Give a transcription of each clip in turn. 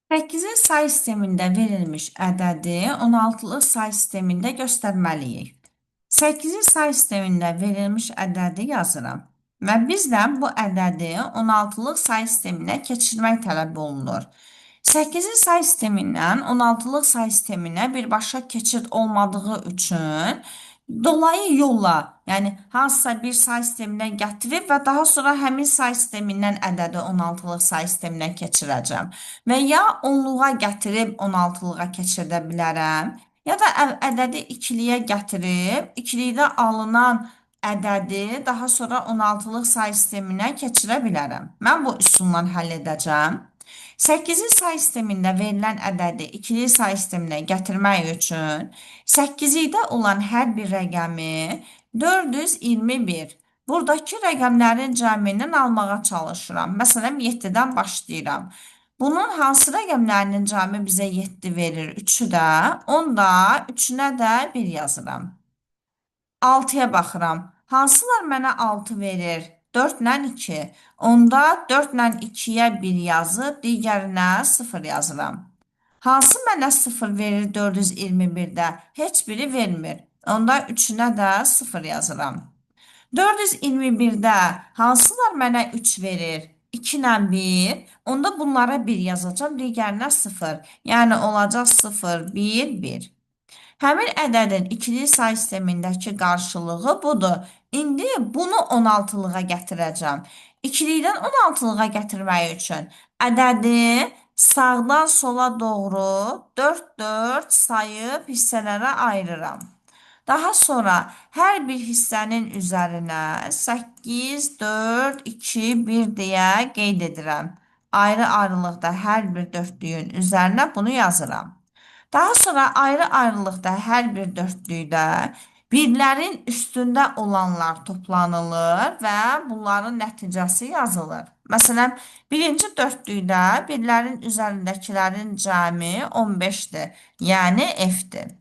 8-in say sistemində verilmiş ədədi 16-lıq say sistemində göstərməliyik. 8-in say sistemində verilmiş ədədi yazıram. Və bizdən bu ədədi 16-lıq say sisteminə keçirmək tələb olunur. 8-in say sistemindən 16-lıq say sisteminə birbaşa keçid olmadığı üçün dolayı yolla, yəni hansısa bir say sistemindən gətirib və daha sonra həmin say sistemindən ədədi 16-lıq say sisteminə keçirəcəm. Və ya onluğa gətirib 16-lığa keçirdə bilərəm, ya da ədədi ikiliyə gətirib, ikilikdə alınan ədədi daha sonra 16-lıq say sisteminə keçirə bilərəm. Mən bu üsulla həll edəcəm. 8-in say sistemində verilən ədədi ikili say sisteminə gətirmək üçün 8-likdə olan hər bir rəqəmi 421. Buradakı rəqəmlərin cəmindən almağa çalışıram. Məsələn, 7-dən başlayıram. Bunun hansı rəqəmlərinin cəmi bizə 7 verir? 3-ü də. Onda 3-ünə də 1 yazıram. 6-ya baxıram. Hansılar mənə 6 verir? 4 ilə 2. Onda 4 ilə 2-yə 1 yazıb, digərinə 0 yazıram. Hansı mənə 0 verir 421-də? Heç biri vermir. Onda 3-ünə də 0 yazıram. 421-də hansılar mənə 3 verir? 2 ilə 1. Onda bunlara 1 yazacağam, digərinə 0. Yəni olacaq 0, 1, 1. Həmin ədədin ikili say sistemindəki qarşılığı budur. İndi bunu 16-lığa gətirəcəm. İkilikdən 16-lığa gətirmək üçün ədədi sağdan sola doğru 4-4 sayıb hissələrə ayırıram. Daha sonra hər bir hissənin üzərinə 8, 4, 2, 1 deyə qeyd edirəm. Ayrı-ayrılıqda hər bir dördlüyün üzərinə bunu yazıram. Daha sonra ayrı-ayrılıqda hər bir dördlükdə birlərin üstündə olanlar toplanılır və bunların nəticəsi yazılır. Məsələn, birinci dördlükdə birlərin üzərindəkilərin cəmi 15-dir, yəni F-dir.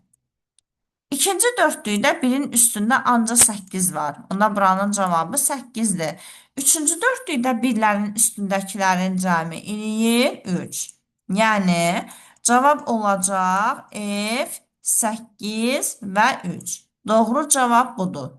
İkinci dördlükdə birin üstündə ancaq 8 var. Onda buranın cavabı 8-dir. Üçüncü dördlükdə birlərin üstündəkilərin cəmi eləyir 3. Yəni, cavab olacaq F, 8 və 3. Doğru cavab budur.